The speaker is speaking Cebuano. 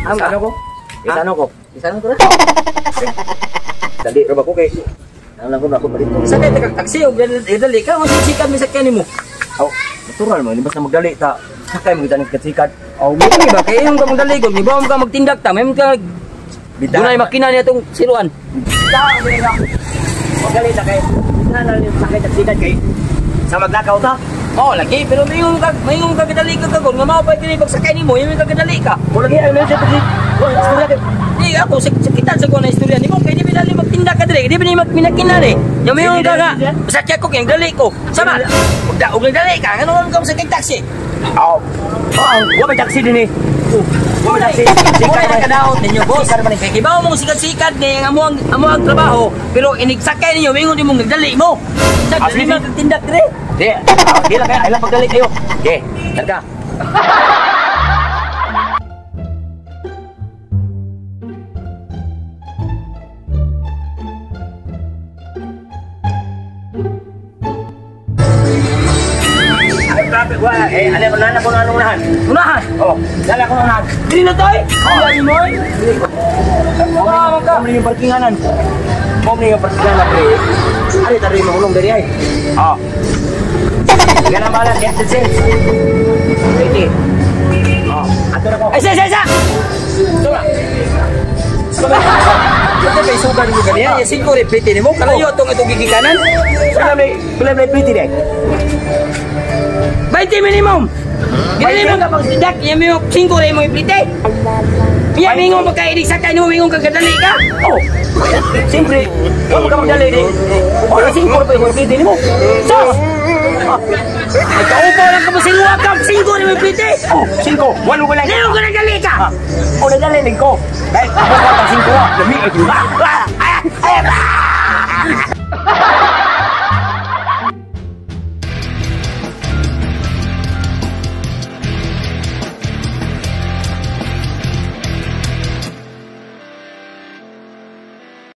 Ano ko? Isano ko? Isano ko na. Dali ra ba ko kay nang lang ko na ako balik. Sakay ta kag taxi og dali ka mo sikat mi sakyan nimo. Oh, natural man basta magdali ta. Sakay mo kita ng sikat. Oh, mo ba kay imong ka magdali ko, ibaw mo ka magtindak ta, may ka dunay makina niya tong siruan. Ta, magdali ta kay na sakay ta sikat kay sa maglakaw ta. Oh, lagi pero mayong ka gadali ka kagon nga mao pa dili pagsakay nimo, yung ka gadali ka. Mo lagi ay sa pag. Oh, istorya kay. Di ako sakitan sa ko na istorya nimo kay di ba magtinda ka diri, di ba ni magminakina ni. Yung mayong ka nga, sakya ko kay dali ko. Sama. Magdaog lang dali ka, ngano man ka sakay taxi? Oh. Oh, wa may taxi dinhi. Wa may taxi. Sikat na kadaot ninyo, boss. Kay kibaw mong sikat-sikat ni ang amo ang trabaho, pero inigsakay ninyo mingon nimong nagdali mo. Dali magtinda diri. Di, di lang kaya, ilang pagdali kayo. Okay, targa. Ay, traffic, wala. Eh, ano ko na ko na unahan? Unahan? Oh, dala ko unahan. Dili na tayo? Oh, dali mo ay. Wala ka. Mo yung parkinganan. Mo yung parkinganan, pre. Ari, tari mo ulong dali ay. Oh. Ganang balan, get the sense. Ready. Oh, ato na ko. Ay, sa, sa, sa! Sura! Sura! Ito may sugan mo ganyan. Yung 5 replete ni mo. Kalayo itong itong gigikanan. Pila may plate ni? 20 minimum! Ginali mo ka pagsindak. Yan mo 5 rin mo iplite. Yan mo magkainig sa kayo. Mingon kagadali ka. Oh! Siyempre, huwag ka magdali ni. Oh, 5 rin mo iplite ni mo. Sos! Nagkaupo lang ka mo sinuwa ka. 5 rin mo iplite. Oh, 5. 1 ko lang. Ngayon ka nagdali ka! Oh, nagdali rin ko. Dahil, ako ko ang 5. Lami. Ah! Ah! Ah!